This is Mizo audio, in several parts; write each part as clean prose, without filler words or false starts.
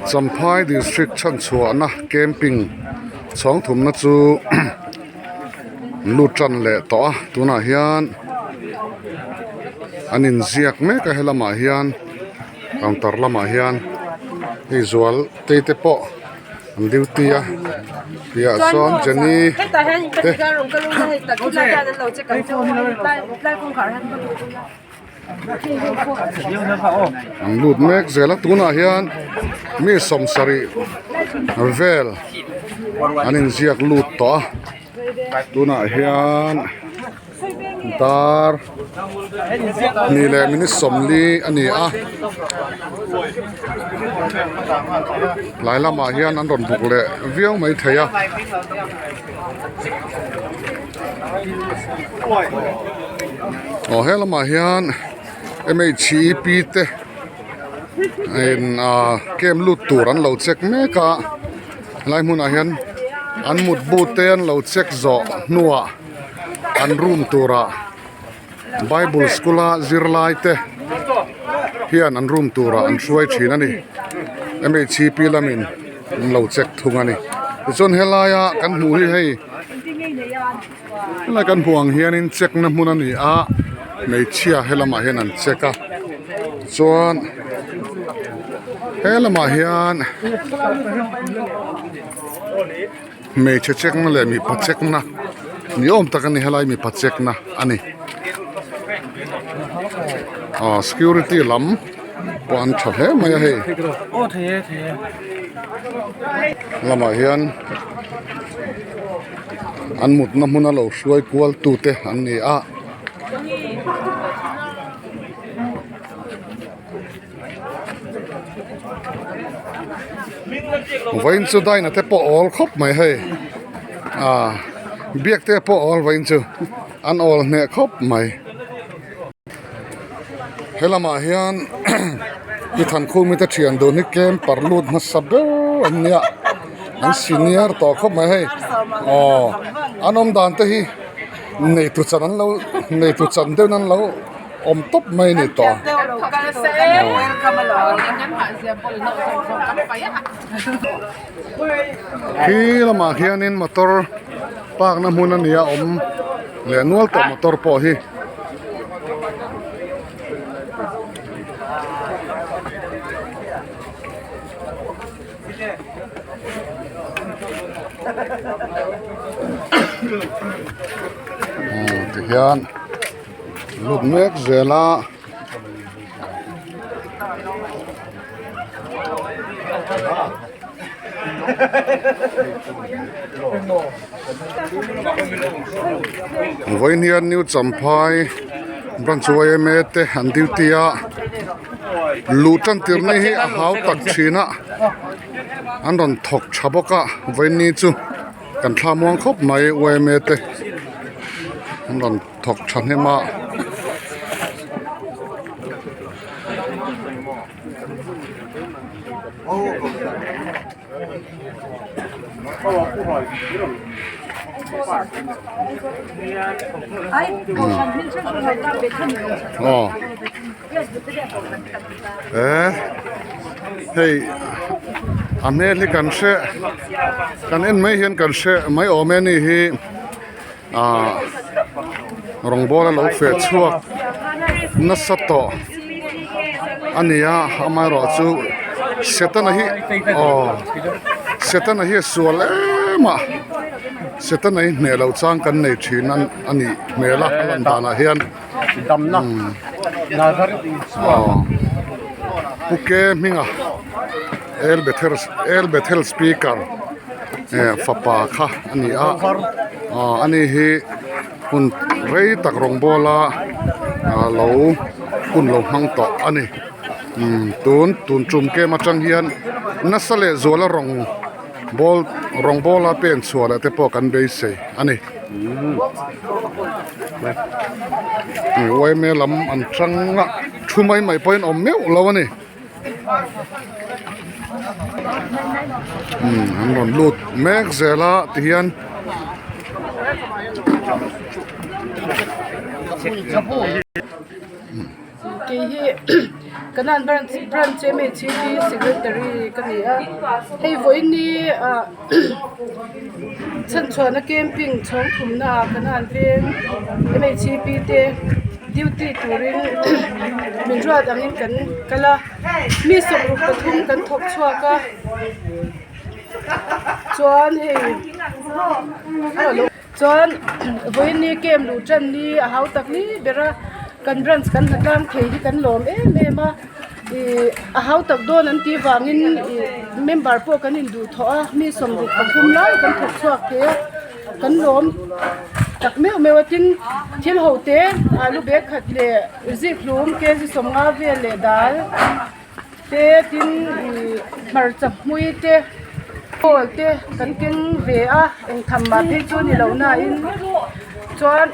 Champhai district chhanchhuahna camping chhawng thumna chu lut tan leh tawh a tunah hian an inziak mek a helamah hian counter lamah hian hei zual tei te pawh an duty a piahah sawn Jenny te. An lut mek zel a tunah hian mi sawmsarih vel an inziak lut tawh a tunah hian dar hnih leh minute sawmli a ni a tlai lamah hian an rawn buk leh viau maithei a. Aw he lamah hian m h e p te in ah camp lut tur an lo check mek a helai hmunah hian an mutbu te an lo check zawh hnuah an room turah bible school a zirlai te hian an room turah an hruai thin a ni m h e p lamin an lo check thung a ni tichuan helaia kan hmuh hi hei helai kan hmuh ang hianin check na hmun a ni a hmeichhia helamah hian an check a chuan he lamah hian hmeichhe check na leh mipa check na ni awm tak a ni helai mipa check na a ni ah security lam pawh an tha hle mai a hei lamah hian an mutna hmuna lo hruai kual tute an ni a. Vawiin chu daina te pawh awl khawp mai hei ah biak te pawh awl vawiin chu an awl hneh khawp mai. He lamah hian i thankhumi te thian dun hi camper lut hmasa ber an nia an senior tawh khawp mai hei aw an awm dan te hi neitu chan an lo neitu chan deuhin an lo awm tawp mai a ni tawh khi lamah hianin motor park na hmun a ni a awm leh nual tawh motor pawh hi. Tihian lut mek zel a. Vawiin hian New Champhai branch yma te an duty a luh tan tirna hi a hau tak thin a an rawn thawk tha bawk a vawiin ni chu kan thla muang khawp mai yma te an rawn thawk tha hnem a. Aw eh hei a hmel hi kan hre kan en mai hian kan hre mai awm e ni hi ah rawngbawl a lo feh chhuak nasa tawh a ni a amaherawhchu setana hi aw setana hi a sual em a setana hi hneh loh chang kan nei thin a nih hmel a a lan danah hian aw pu ke hminga el bethel el bethel speaker eh fapa kha a ni a ah ani hi hun rei tak rawngbawl a ah lo hun lo hmang tawh a ni umm tun tun tum kem atang hian nasa leh zuala rawng bawl rawng bawla pen chhuah leh te pawh kan beisei a ni yma lam an tang a thu mai mai pawhin awm meuh lo a ni. Umm an rawn lut mek zel a tihian Kei hi. Kanan branch branch MHP secretary ka ni a hei vawiin ni ah chhanchhuahna camping chhawng thumna ah kanan veng MHP te duty turin min ruat angin kan kal a mi 23 kan thawk chhuak a chuan hei Chuan vawiin ni camp luh tan ni a hau tak ni ber a kan branch kan hna tlang thei hi kan lawm em em a ih a hau tak dawn an tih vangin ih member pawh kan induh thawh a mi 23 lai kan thawk chhuak thei a kan lawm tak meuh meuh a tin thil ho te alu bag khat leh zikhlum kg 50 vel leh dal. Te tin ih hmarcha hmui te pawl te kan keng ve a eng tham mah phei chu ni lo na in chuan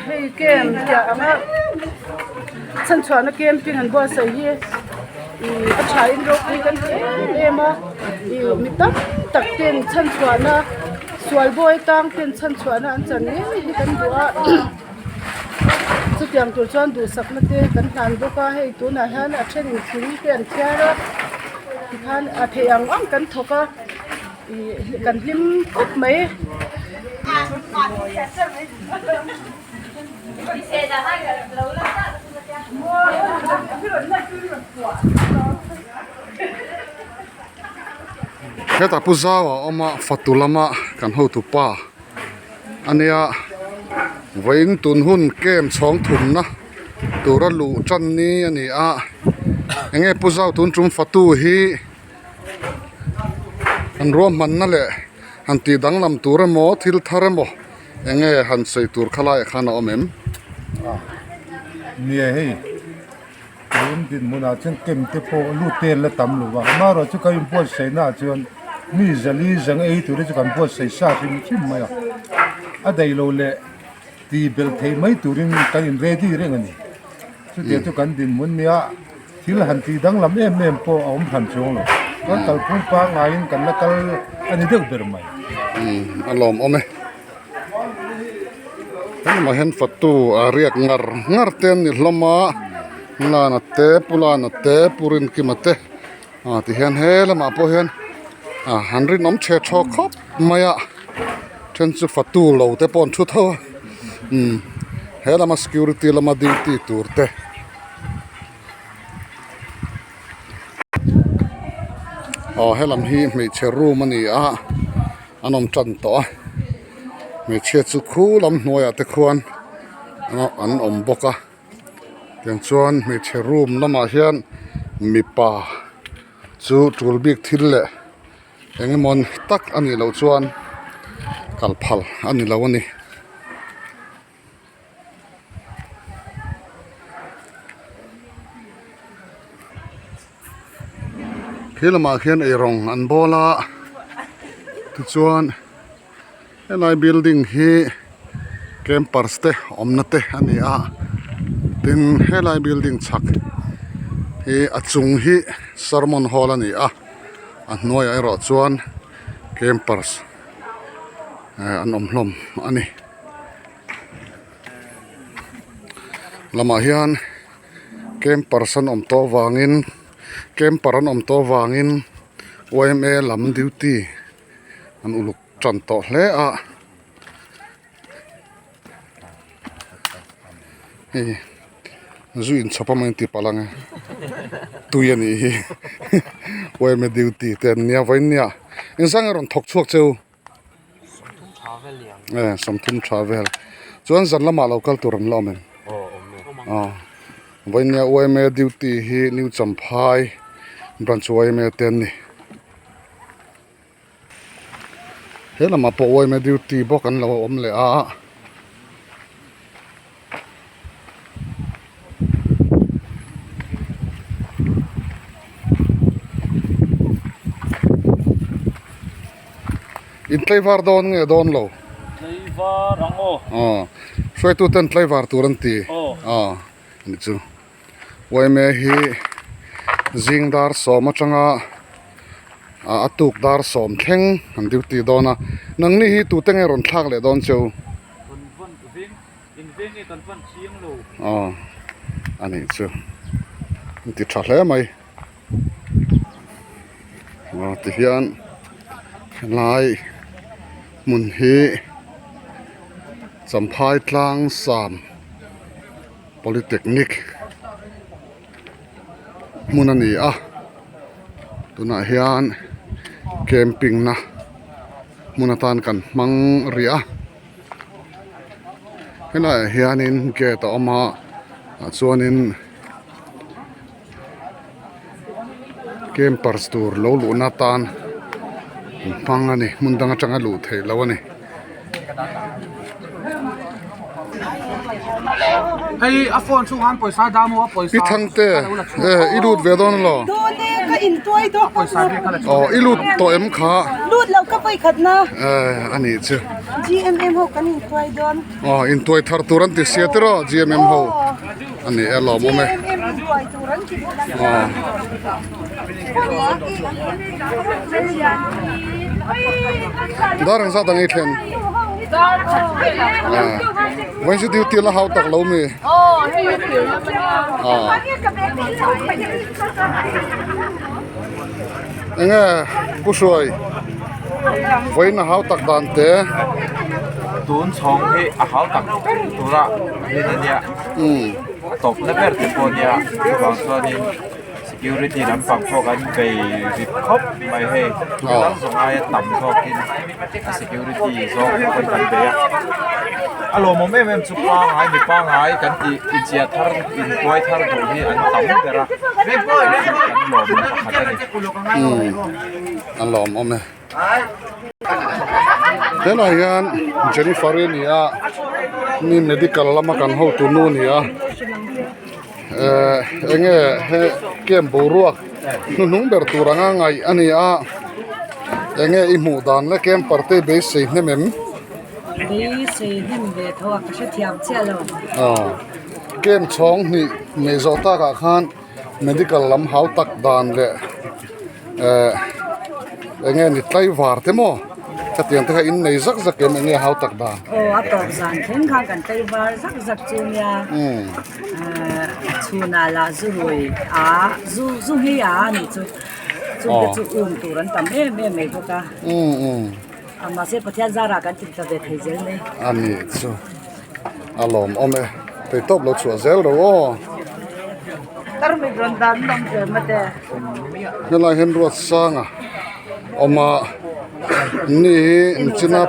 hei camp piah anga chhanchhuahna camping an buatsaih hi ih a tha in ropui kan ti em em a ih mi tam tak ten chhanchhuahna sual bawi tang ten chhanchhuahna an chan ngei hi kan duh a. Chutiang tur chuan duhsakna te kan hlan bawk a hei tunah hian a thenin thing te an thiar a tikhan a theih ang ang kan thawk a ih kan hlim khawp mai. Hetah pu zau a awm a fatu lama kan hotu pa. Ania vawiin tun hun camp chhawng thumna tura luh tan ni a ni a enge pu zau tun tum fatu hi an ruahmanna leh han tih danglam tur emaw thil thar emaw enge han sawi tur khalai ah khan a awm em? Nia hei tun dinhmunah chuan camp te pawh lut te an la tam lo va amaherawhchu kan inbuatsaih naah chuan mi zali zang ei tur hi chu kan buatsaih sa hrim hrim mai a a daih lo leh tih belh theih mai turin kan in ready reng a ni chutiang chu kan dinhmun nia thil han tih danglam em em pawh a awm hran chuang lo kan kalphung pangaiin kan la kal a ni deuh ber mai. A lawmawm e. Hengah hian fatu a riak ngar ngar te an ni hlawm a Lana te Pu Lana te Pu Rinkima te ah ti hian he lamah pawh hian ah an rinawm the thaw khawp mai a then chu fatu lo te pawh an thu tho a umm he lama security lama duty tur te. Aw helam hi hmeichhe room a ni a an awm tan tawh a hmeichhia chu khu lam hnuaiah te khuan an awm bawk a tiang chuan hmeichhe room lamah hian mipa chu tul bik thil leh eng emaw tak a nih loh chuan kal phal a ni lo a ni. Khi lamah khian eirawng an bawl a tichuan helai building hi campers te awmna te a ni a tin helai building chhak hi a chung hi sermon hall a ni a a hnuaiah erawh chuan campers an awm hlawm a ni. Lamah hian campers an awm tawh avangin camper an awm tawh avangin yma lam duty an uluk tan tawh hle a hei zu inchhawp a maw intih palh ang e tui a nih hi yma duty te an nia vawiin nia engzah nge rawn thawk chhuak che u. 30 tha vel chuan zan lamah lo kal tur an la awm em aw vawinia yma duty hi new champhai branch yma te an ni he lamah pawh yma duty bawk an lo awm leh a. In tlaivar dawn nge dawn lo? Tlaivar ang aw. Aw, hruaitu ten tlaivar tur an ti. Aw. Aw, ani chu. Yma hi zing dar sawm atanga a tuk dar sawm thleng an duty dawn a. Nangni hi tute nge rawn thlak leh dawn cheu? Kan van veng in veng nge kan van chiang lo. Aw a nih chu. an ti tha hle mai aw tihian helai hmun hi Champhai tlang sam polytechnic hmun a ni a tunah hian camping na hmun atan kan hmang rih a helaiah hianin gate a awm a ah chuanin campers tur lo luhna atan an hmang a ni hmun dang atanga luh theih loh a ni. Pi Thangte e i lut ve dawn lo aw i lut tawh em kha e a nih chu aw intuai thar tur an ti sia tiraw G M M ho a ni e lawmawm e aw. Dar ang zat ang ei thlen vawiin chu duty la hau tak lo mi enge pu hruai vawiin a hau tak dan te tun chhawng hi a hau tak ber tura rin a nia a tawpna ber te pawh a nia chuvang chuanin. Security lampang pawh kan bei rip khawp mai hei dang zawng aia tam zawkin a security zawk pawh kan bei a a lawmawm em em chu pangai mi pangai kan tih inchhiah thar intuai thar duh hi an tam ber a kan lawmna pakhat a ni. A lawmawm e helai hian Jennifer i ni a mi medical lama kan hotu nu a ni a. Ehh enge he camp boruak hnuhnung ber tur anga ngaih a ni a enge i hmuh dan le camper te beisei hnem em? Beisei hnem ve tho a ka hrethiam chiah lo. Aw camp chhawng hnih nei zawh takah khan medical lam hau tak dan leh ehh enge ni tlaivar te maw khatiang te kha in nei zak zak em enge hau tak dan? Aw a tawp zan thleng khan kan tlaivar zak zak chu nia. Chhunah lah zu rui a zu zu nghei a a nih chu chungte chu um tur an tam em em mai bawk a mahse Pathian zarah kan tih ta ve thei zel mai. A nih chu a lawmawm e tei tawp lo chhuah zel ro aw. Helai hian Ruatsanga awm a ni hi nichina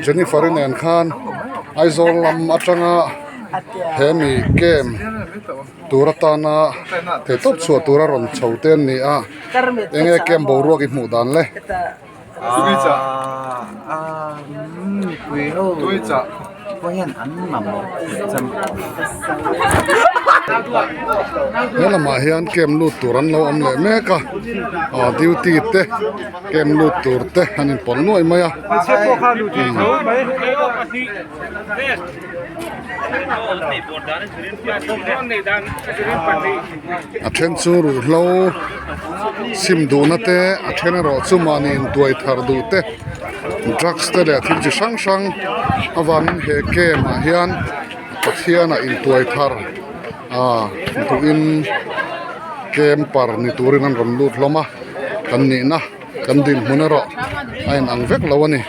Jennifer-i nen khan Aizawl lam atanga. Hemi camp tur atana theihtawp chhuah tura rawn chho te an ni a enge camp boruak i hmuh dan le? He lamah hian camp lut tur an lo awm leh mek a ah duty te camp lut tur te an inpawlh nuaih mai a. A then chu ruhhlo sim duhna te a then erawh chu mahni intuai thar duh te drugs te leh thil chi hrang hrang avangin he camp ah hian Pathian ah intuai thar ah duhin camper ni turin an rawn lut hlawm a kan nihna kan dinhmun erawh a inang vek lo a ni.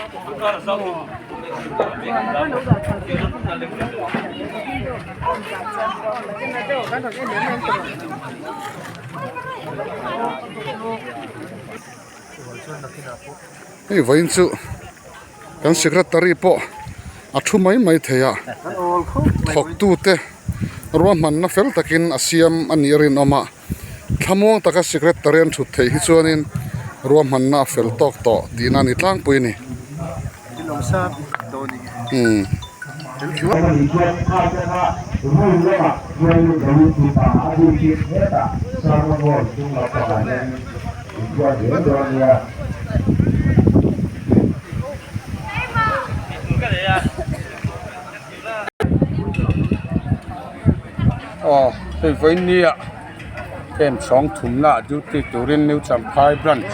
Hei vawiin chu kan secretary pawh a thu mai mai thei a thawktute ruahmanna fel takin a siam a nih a rinawm a. Thlamuang taka secretary an thut theih hi chuanin ruahmanna a fel tawk tawh tihna a ni tlangpui a ni. Umm. Aw hei vawiin nia camp chhawng thumna ah duty turin New Champhai branch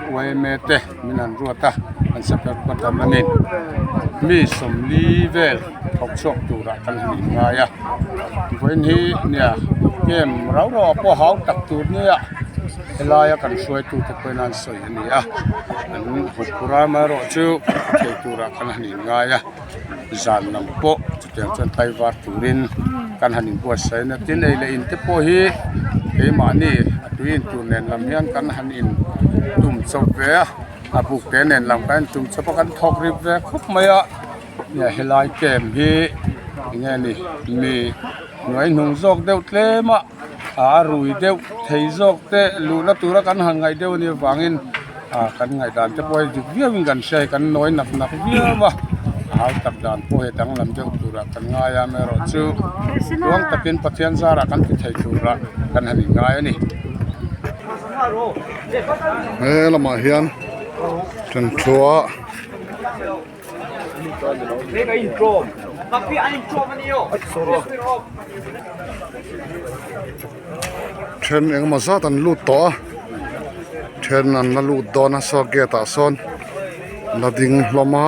yma te min han ruat a. Kan sakawr lam a ni. Mi sawmli vel thawk chhuak turah kan han inngai a. Vawiin hi nia game rau rau ah pawh hau tak tur nia helaia kan hruaitute pawhin an sawi a ni a. An hut phur a amaherawhchu thei turah kan han inngai a. Zan lam pawh chutiang chuan tlaivar turin kan han inbuatsaih a tin ei leh in te pawh hi keimahni a tui in tur nen lam hian kan han in tum chawp ve a a buk te nen lam kan in tum chawp a kan thawk rip ve khawp mai a helai camp hi enge ni mi hnuai hnung zawk deuh tlem a a rui deuh thei zawk te luhna tura kan han ngaih deuh anih avangin ah kan ngaihdan te pawh hi dik viau in kan hria a kan nawi nak nak viau a a hau tak dan pawh hi danglam deuh turah kan ngai a amaherawhchu tluang takin Pathian zarah kan ti thei turah kan han inngai a ni. He lamah hian ṭanthua. Then engemaw zat an lut tawh a then an la lut dawn a saw gate ah sawn la ding hlawm a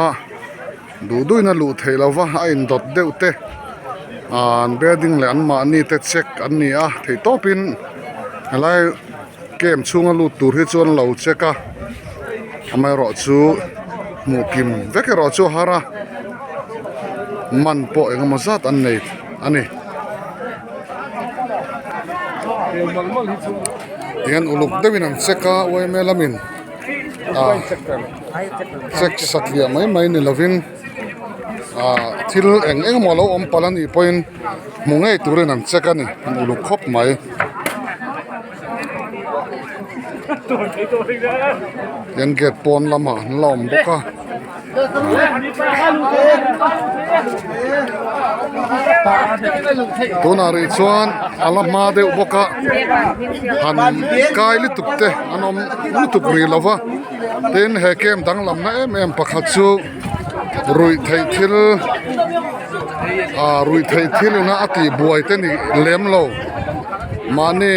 duh duhin a luh theih loh va a indawt deuh te ahh an building leh an mahni te check an ni a theih tawpin helai camp chhunga lut tur hi chuan lo check a amaherawhchu hmuh kim vek erawh chu a har a man pawh engemaw zat an nei a ni. Tihian uluk deuhin an check a yma lamin ah check satliah mai mai ni lovin ah thil eng eng emaw lo awm palh anih pawhin hmu ngei turin an check a ni an uluk khawp mai. Tihian gate pawn lamah an la awm bawk a. Tunah rih chuan a la hma deuh bawk a han kai lutuk te an awm lutuk rih lo va tin he camp danglamna em em pakhat chu ruih theih thil ah ruih theih thil ina a tih buai te ni lem lo mahni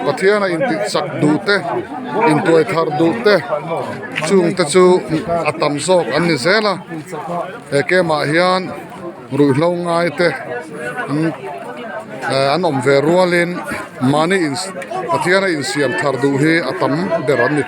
Pathian a intih chak duh te intuai thar duh te. Chung te chu a tam zawk an ni zel a he camp ah hian ruihhlo ngai te an eh an awm ve rualin mahni in Pathian a insiam thar duh hi a tam ber an ni.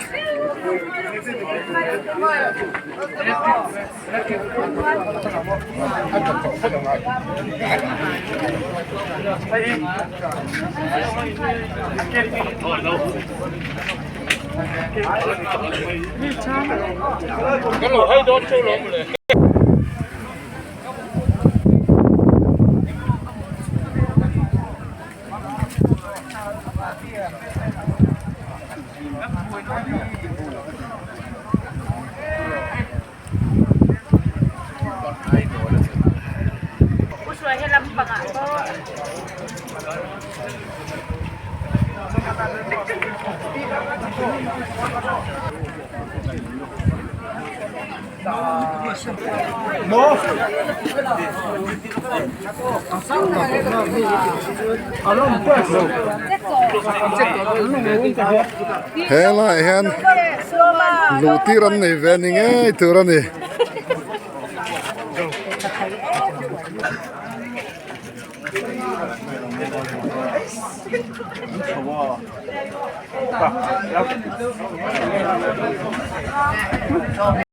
He laiah hian luh tir an nei ve ni ngei tur a ni.